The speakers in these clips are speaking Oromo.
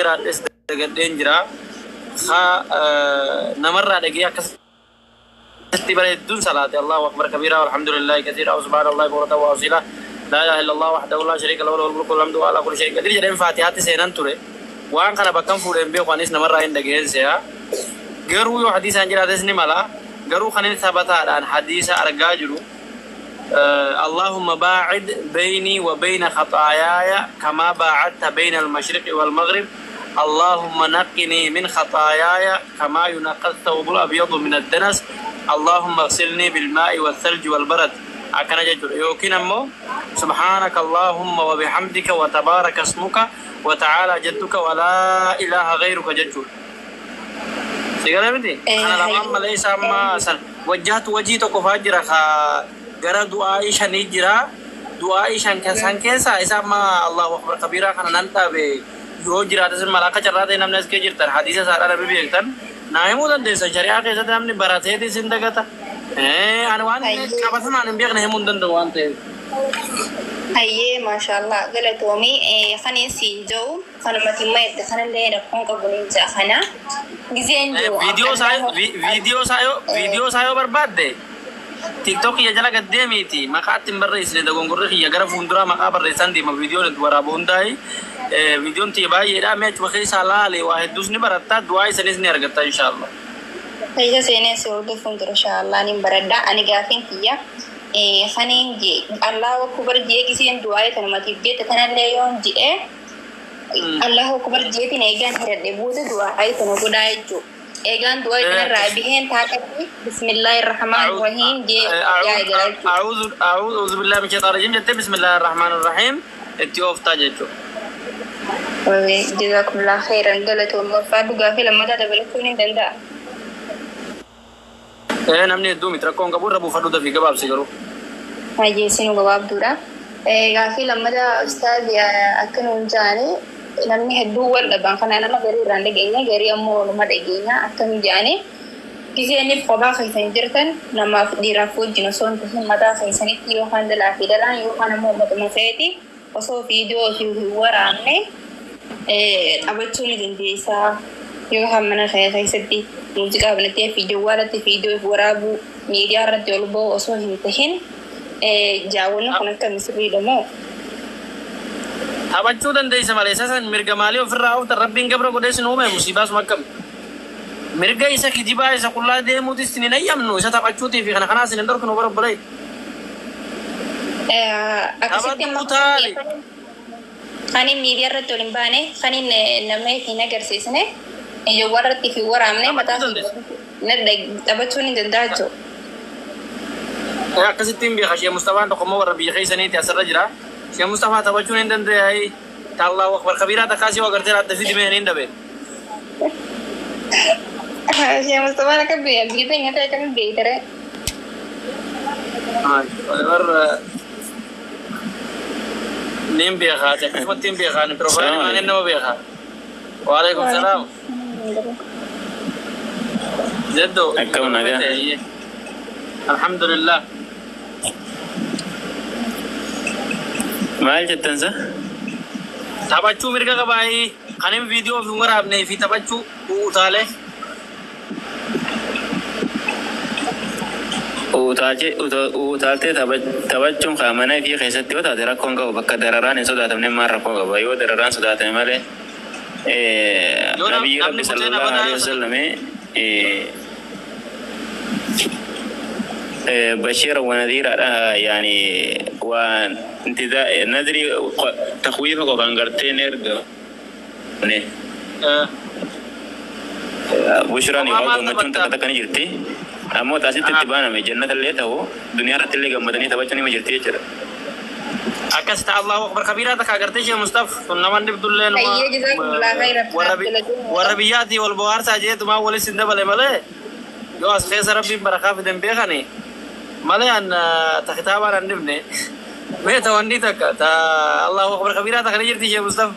jiraadhes dagadheen jira. Haa namarraa dhagee akkasitti bara hedduun salaate Allahu akbar kabiiraa walhamdulillahi kasiiraa subhaanallahi bukratan wa asiilaa laa ilaaha illallah wahdahu laa shariika lahu lahul mulku wal hamdu wa alaa kulli shay'in qadiir jedheen faatihaatti seenan ture. Waan kana bakkan fuudheen beeku anis namarraa hin dhageen se'a. Garuu yoo hadiisaan jiraates ni mala. Garuu kan inni taphataadhaan hadiisa argaa jiru اللهم باعد بيني وبين خطاياي كما باعدت بين المشرق والمغرب اللهم نقني من خطاياي كما ينقى الثوب الأبيض من الدنس اللهم اغسلني بالماء والثلج والبرد akkana jechuudha. Yookiin ammoo سبحانك اللهم وبحمدك وتبارك اسمك وتعالى جدك ولا إله غيرك jechuudha. Si galee miti? Kana lamaan malee isa amma san wajjahatu wajii tokko faa jira ka gara du'aa'ii shanii jira. Du'aa'ii shan san keessa isa amma Allahu akbar kabiiraa kana nan dhabe yoo jiraates mala akka carraa ta'e namni as kee jirtan hadiisa isaadhaa namni beektan naa himuu dandeessan. Shari'aa keessatti namni barateetis hin dagata. Ani waan qabatamaan hin beekne himuu hin danda'u waan ta'eef. Hayyee, maashaallah, galatoomii. Kanin siin jiru kanumatti immoo edda kanallee rakkoon qabu ni jira kana gizeen jiru. Viidiyoo isaa yoo barbaadde TikTok kiyya jala gad deemiiti maqaa itti hin barreessine dogongorri kiyya gara fuulduraa maqaa barreessan deema viidiyoon itti waraabu hundaa'e viidiyoon tiyya baay'eedha mee achuma keessaa laale waa hedduus ni baratta du'aa isanis ni argatta inshaallah. Keessa seenee si hordofuun jira inshaallah ni baradha. Ani gaafiin kiyya kaniin jee Allahu akbar jee giseen du'aa tanumatiif jette kanallee yoon jedhee Allahu akbar jeetiin eegaan hiradhe booda du'aa tana godhaa jechuudha. Eegaan du'aa kanarraa biheen taaqatti bismillaahi rahmaan rahiim jee yaa eegala jechuudha. أعوذ بالله من الشيطان الرجيم jettee بسم الله الرحمن الرحيم itti ooftaa jechuudha. Jazakumullah khairan, galatoon barbaadu gaafii lammataa dabalachuun hin danda'a. Namni hedduu miti rakkoon qabu irra buufadhu dafii gabaabsi garuu. Hayyee, sinu gabaabduudha. Gaafii lammataa ustaazi, akka nuun jaani namni hedduu wal dhaban kana nama garii irraan dhageenya garii ammoo waluma dhageenya akkam jaani giseenif kophaa keessan jirtan namaaf dhiiraaf wajjin osoo hin tahin mataa keessanitti yookaan dalaa fi dalaan yookaan ammoo matuma feeti osoo viidiyoo ofii hin waraabne taphachuu ni dandeessaa yookaan mana kee keessatti muuziqaa banattee viidiyoo irratti viidiyoo waraabuu miidiyaa irratti ol ba'u osoo hin tahin jaawwanni kun akka misirriidha moo? Taphachuu dandeessa malee isa san mirga maalii ofirraa ooftan rabbiin gabra godhee sin uume musiibaa suma akkami. Mirga isa kijibaa isa qullaa deemuutis sin hin ayyamnu isa taphachuutii fi kana kanaas sin hin dhorkinu bara obbolee. Akkasitti amma Taphadhu taali. kan miidiyaa irratti ol hin baane kan nama hin agarsiisne ijoo irratti fi waraabne mataa Taphachuu dandeessa. taphachuu ni danda'a jechuudha. Akkasittiin beeka Shee Mustafaan tokko immoo warra biyya keessaniiti asirra jira. Shee Mustafaa taphachuun hin danda'e. Allahu akbar kabiiraa takkaa si agartee adda fidi mee hin dhabe. Shee Mustafaan akka biyya biyya teenya ta'e akkamitti beektere? Warra niin beekaa akkasumatti hin beekaa ni profile maanii nama beekaa. Waalaikum salaam. Jaddo. Akkam nagaa? Alhamdulillah. Maal jettan sa? Taphachuu mirga qabaayii kan hin viidiyoo fi waraabnee fi taphachuu utaalee. Utaaltee taphachuun kan mana fi keessatti yoo taate rakkoon qabu bakka dararaan hin sodaatamne maal rakkoo qaba yoo dararaan sodaatame malee Yoo nabiyyi namni rabbi kutee sallallahu nama alaihi wasallam بشيرا ونذيرا يعني waan nadri takwiifa qofaan gartee ni erga bushraan Kophaa yookaan maal gammachuun takka taphattaa? Takka ni jirti ammoo taasitti itti baaname jannata illee ta'u duniyaa irratti illee gammadanii taphachuun nima jirti jechuudha. Akkas ta'a Allahu akbar kabiiraa takka agartee Shee Mustaf kun nama dhibdullee numa Hayyee, jazakumullah khairan. Warra biyyaatii wal bohaarsaa jeetumaa walis hin dabale malee yoo as keessa rabbiin barakaa fiden beekani malee an ta kitaabaan an dhibne mee ta wanni takka ta Allahu akbar kabiiraa takka ni jirti Shee Mustaf.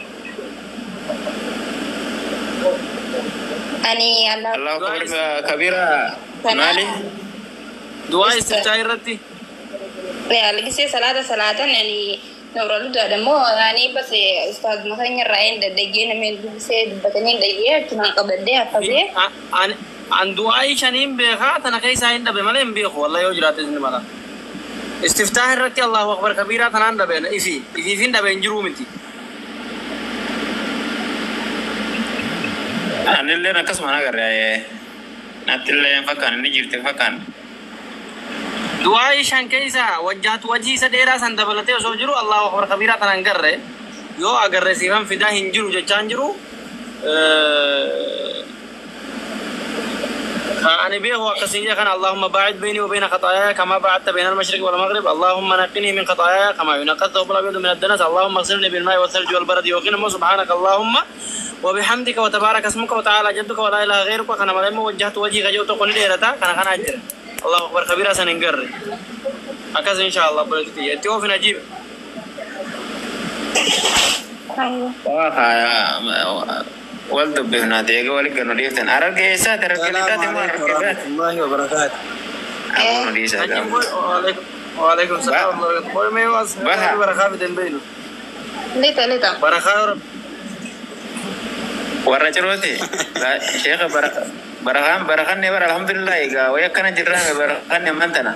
Ani Allah Allahu akbar kabira maali? Du'aa istiftaa irratti. Gisee salaata salaatan ani Nuura Ludaadha immoo ani bas ustaaz Makeenya irraa hin daddagee namni dubbisee dubbatanii hin dhaggee achumaan qabadhee haffazee. An du'aa'ii shaniin beekaa tana keessaa hin dhabe malee hin beeku wallahi yoo jiraate isin mala. Istiftaah irratti Allahu akbar kabiiraa tanaan dhabe ifi ifiif hin dhabe hin jiruu miti. Anilleen akkasuma agarre nattillee hin fakkaan inni jirti hin fakkaan. Du'aa'ii shan keessa wajjaatu wajii isa dheeraa san dabalatee osoo jiru Allahu akbar kabiiraa tanaan garre yoo agarre siifan fidaa hin jiru jechaan jiru. أنا به وقسية كان اللهم باعد بيني وبين خطاياي كما باعدت بين المشرق والمغرب اللهم نقني من خطاياي كما ينقى الثوب الأبيض من الدنس اللهم اغسلني بالماء والثلج والبرد وقنا سبحانك اللهم وبحمدك وتبارك اسمك وتعالى جدك ولا إله غيرك كان ملم وجهت وجهي غجوت قل ديرتا كان كان أجر الله أكبر كبيرا سننقر أكز إن شاء الله بلدتي يتوفي نجيب Wal dubbifnaati eega wali ganu dhiiftan. Arargee eessaati? Arargee السلام lixaati moo عليكم arargee ورحمة biraati? الله وبركاته. Aboo nu dhiisaa نجيب gaama. وعليكم السلام ورحمة الله وبركاته. Baha. بركة بدن بينه Lixa lixa. بركة يا رب. Warra cirooti. Sheekha barakaan barakanne bara alhamdulillah egaa wayi akkana jirraame barakanne amman tana.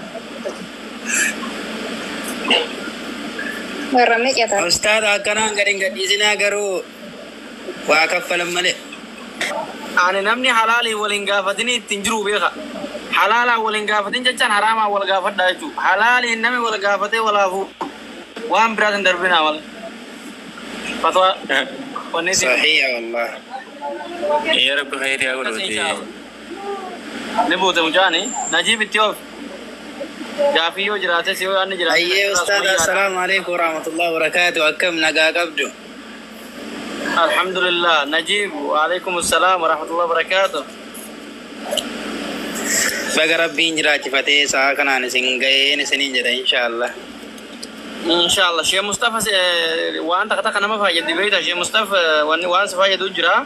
Warra meeqata? Ustaad akkanaan gad hin gadhiisinaa garuu waa kaffalan malee. Ani namni halaalii waliin gaafatini ittiin jiru beeka. Halaalaa waliin gaafatin jechaan haraamaa wal gaafadha jechuudha. Halaaliin namni wal gaafatee walaafuu waan biraas hin darbinaa wal. Fatwa wanni isin. Sahiha wallah. Yaa Rabbi khayrii haa Akkas godhuuti. inshaallah. Ni buute mucaani. Najiib itti oof. Gaafii yoo jiraates yoo yaadni jiraate. Ayyee ustaad assalaamu alaikum warahmatullahi wabarakaatu akkam nagaa qabdu. Alhamdulillah. Najiib waalaikum assalaam warahmatullahi wabarakaatuh. Baga rabbiin jiraachifatee sa'a kanaan isin ga'een isiniin jedha inshaallah. Inshallah. Sheikh Mustafa waan takka takka nama fayyaddi beekta. Sheikh Mustafa wanni waan si fayyadu jira.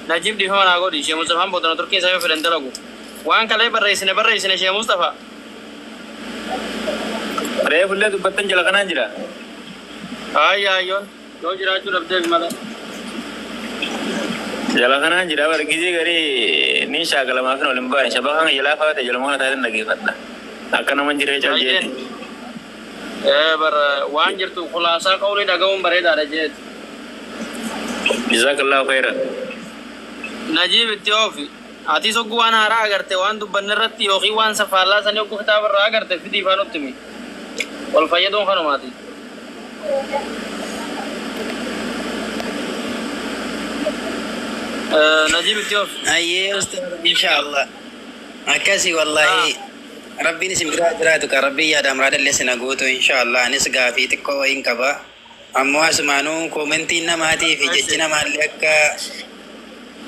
Najib dhiifama naa godhi. Sheikh Mustafaan boodana Turkii isaa yoo fedhan dalagu. Waan kalee barreessine barreessine Sheikh Mustafa. Reefullee dubbattan jala kanaan jira. Ayya ayyoon yoo jiraachuu dhabdeef malee. Jala kanaan jira bara gizee garii ni shaakalamaaf hin olin baane shabakaan jalaa faate jaluma kana taate dhageeffadha. Akka nama hin jirree cal jeeti. Bar waan jirtu khulaasaa qawlii dhaga'uun bareedaadha jeeti. Jazakallahu khairan. Najiib itti oofi. Ati sogguu waan haaraa agarte waan dubbanne irratti yookiin waan safaallaa sanii ogguu kitaaba irraa agarte fidii ifaan nutti himi. Wal fayyaduun kanumaati. Najiib itti oofi. Ayyee ustaad inshaallah. Akkasi wallahi rabbiin isin biraa jiraatu kan rabbiin yaada muraadallee sina guutu inshaallah anis gaafii xiqqoo wayiin qaba. Ammoo asumaanuu koomentiin namaatii fi jechi namaallee akka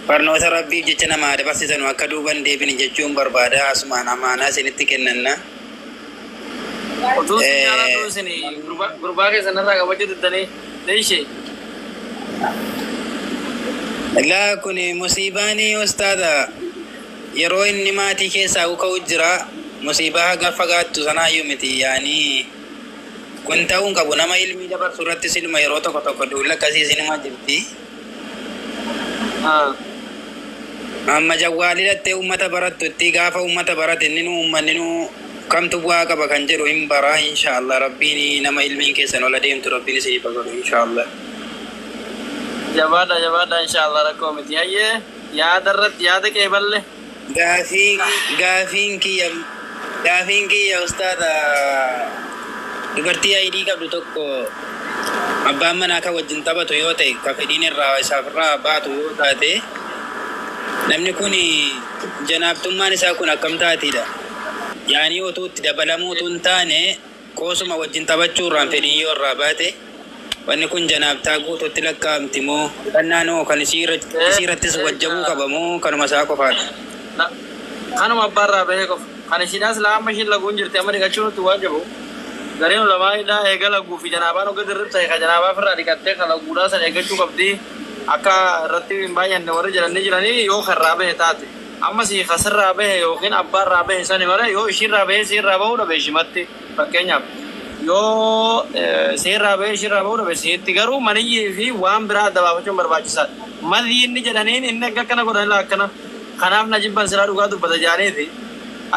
barnoota rabbiif jecha namaa dabarsisanu akka duuban deebine jechuun barbaada asumaan amaanaa isinitti kennanna. Utuu isin jaalatu isin gurbaa keessan irraa qabachuu diddanii leeshee. Laa kun musiibaanii ustaada yeroo inni maatii keessaa ka'u jira musiibaa haga fagaattu sanaayyuu miti yaanii kun ta'uu hin qabu nama ilmii dabarsu irratti silma yeroo tokko tokko duula akkasii isinuma jirti. Amma jawwaalii dhattee uummata barattu itti gaafa uummata barate inni nu uummanni nu kamtu bu'aa qaba kan jedhu hin bara inshaallah rabbiin nama ilmiin keessan ola deemtu rabbiin isinii godhu inshaallah. Jabaadha jabaadha inshaallah rakkoo miti. Hayyee yaada irratti yaada qeeballe. Gaafiin kiyya ustaada dubartii ayidii qabdu tokko abbaan manaa kan wajjin taphatu yoo ta'e ka fedhiin irraa isaaf irraa baatu yoo taate namni kun janaabtummaan isaa kun akkam taatiidha. Yaanii otuu itti dabalamuu utuu hin taane qoosuma wajjin taphachuu irraan fedhiin yoo irraa baate wanni kun janaabtaa guutuutti lakkaa'amti moo dhannaan hoo kan isii irrattis wajjabuu qaba moo kanuma isaa qofaadha. Kanuma abbaarraa bahee qofa. Kan ishiidhaas laa amma ishiin laguun jirti amma dhiqachuu nutti waan jabu. Gariin ulamaa eega laguu fi janaabaan hogga dirribta ka janaabaa ofirraa dhiqattee ka laguudhaa sana eeggachuu qabdi. Akka irratti hin baay'anne warri jedhanii jiranii yoo karraa bahe taate. Amma si kasirraa bahe yookiin abbaarraa bahe sani malee yoo ishiirraa bahe siirraa bahuu dhabe ishimatti fakkeenyaaf. Yoo seerraa bahee ishirraa bahuu dhabe seetti garuu maniyyii fi waan biraa adda baafachuun barbaachisaadha. Madii inni jedhaniin inni akka akkana godhan akkana kanaaf na jibban silaa dhugaa dubbata jaaniiti.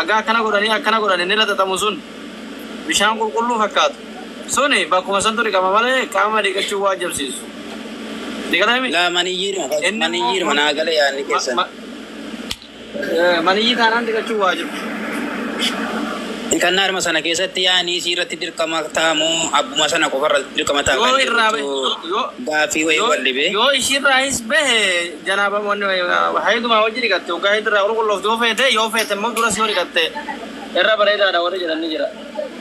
Akka akkana godhanii akkana godhan inni laxaxamu sun bishaan qulqulluu fakkaatu. Suni bakkuma santu dhiqama malee qaama dhiqachuu waa jabsiisu. Dhiqatami? Laa maniyyiidhuma naa gala yaadni keessan. Maniyyii taanaan dhiqachuu waa jiru. Dhiqannaadhuma sana keessatti yaa'anii isii irratti dirqama ta'amoo abbuma sana qofarratti dirqama ta'a Yoo kan irraa bahe jedhutu yoo gaafii wayii yoo wal dhibee. Yoo ishiirraayis bahe janaaba wanni hayidumaa wajji dhiqatte yookaan hayidirraa qulqulloofte yoo feete yoo feete immoo duras yoo dhiqatte irra bareedaadha warri jedhan ni jira.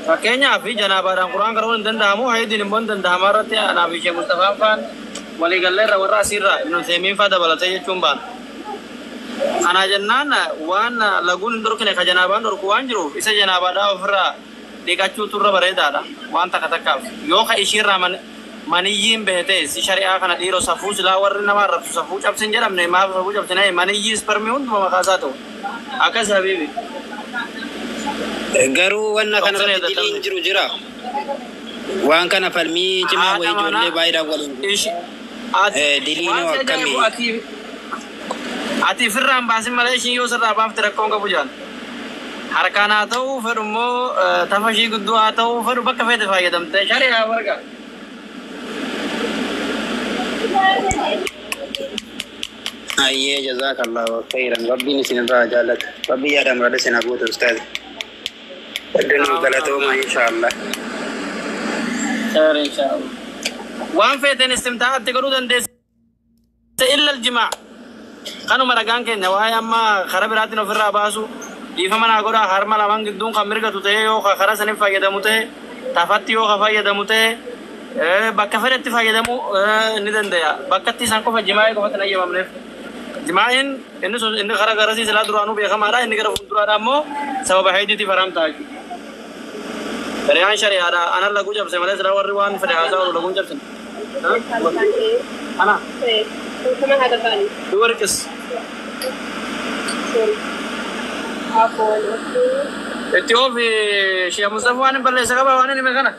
Fakkeenyaaf janaabaadhaan quraan qaruun hin danda'amu hayidiin immoo hin danda'amaa irratti anaaf ishee Mustafaan faan waliigallee irra warra asiirraa Ibnu Teemiin faa dabalatee jechuun baana. Kana jennaan waan laguun hin dhorkine ka janaabaan dhorku waan jiruuf isa janaabaadhaa ofirraa dhiqachuutu irra bareedaadha waan takka takkaaf. Yoo ka ishiirraa maniyyiin bahe ta'e si shari'aa kana dhiiroo safuu silaa warri nama arrabsu safuu cabsin jedhamne maaf safuu cabsine maniyyii ispermii hunduma maqaa isaa ta'u. Akkas habiibi. Garuu wanna Dhoksine kanarratti diliin dadhabne. jiru jira. Waan kana falmii cimaa Haadha wayii ijoollee manaa baay'eedhaan waliin ishi ati diliinoo waan si akkamii? ajaa'ibu ati ati ofirraa hin baasin malee ishiin yoo sirraa baafte rakkoon qabu jaan. Harkaan haa ta'u fedhu immoo tafa ishii gidduu haa ta'u fedhu bakka feete fayyadamte shari'aa warqa. Ayyee jazaakallahu khairan rabbiin isinirraa jaallata. Rabbi yaada murada isin haa guutu ustaazi. Hedduu galatooma inshaallah. Khair inshaallah. Waan feeteen istimtaa'atti godhuu dandeesse illa aljimaa. Kanuma ragaan keenya waa'ee amma karaa biraatiin ofirraa baasu dhiifama naa godhaa harma lamaan gidduun kan mirgatu ta'e yoo karaa saniin fayyadamu ta'e tafatti yoo ka fayyadamu ta'e bakka fedhetti fayyadamuu ni danda'a. Bakkatti isaan qofa jimaa'ee qofatti hin ayyamamneef. Jimaa'iin inni sun inni karaa garasii silaa duraanuu beekamaadha inni gara fuulduraadha immoo sababa haydiitiif haram ta'a jechuudha. Shari'aan shari'aadha. Anan laguu cabse malee silaa warri waan fedhe haasaa oolu laguu hin cabsine. Ana dubarqis. Itti oofi Sheekh Mustafa waan hin balleessa qaba waan hin hime kana.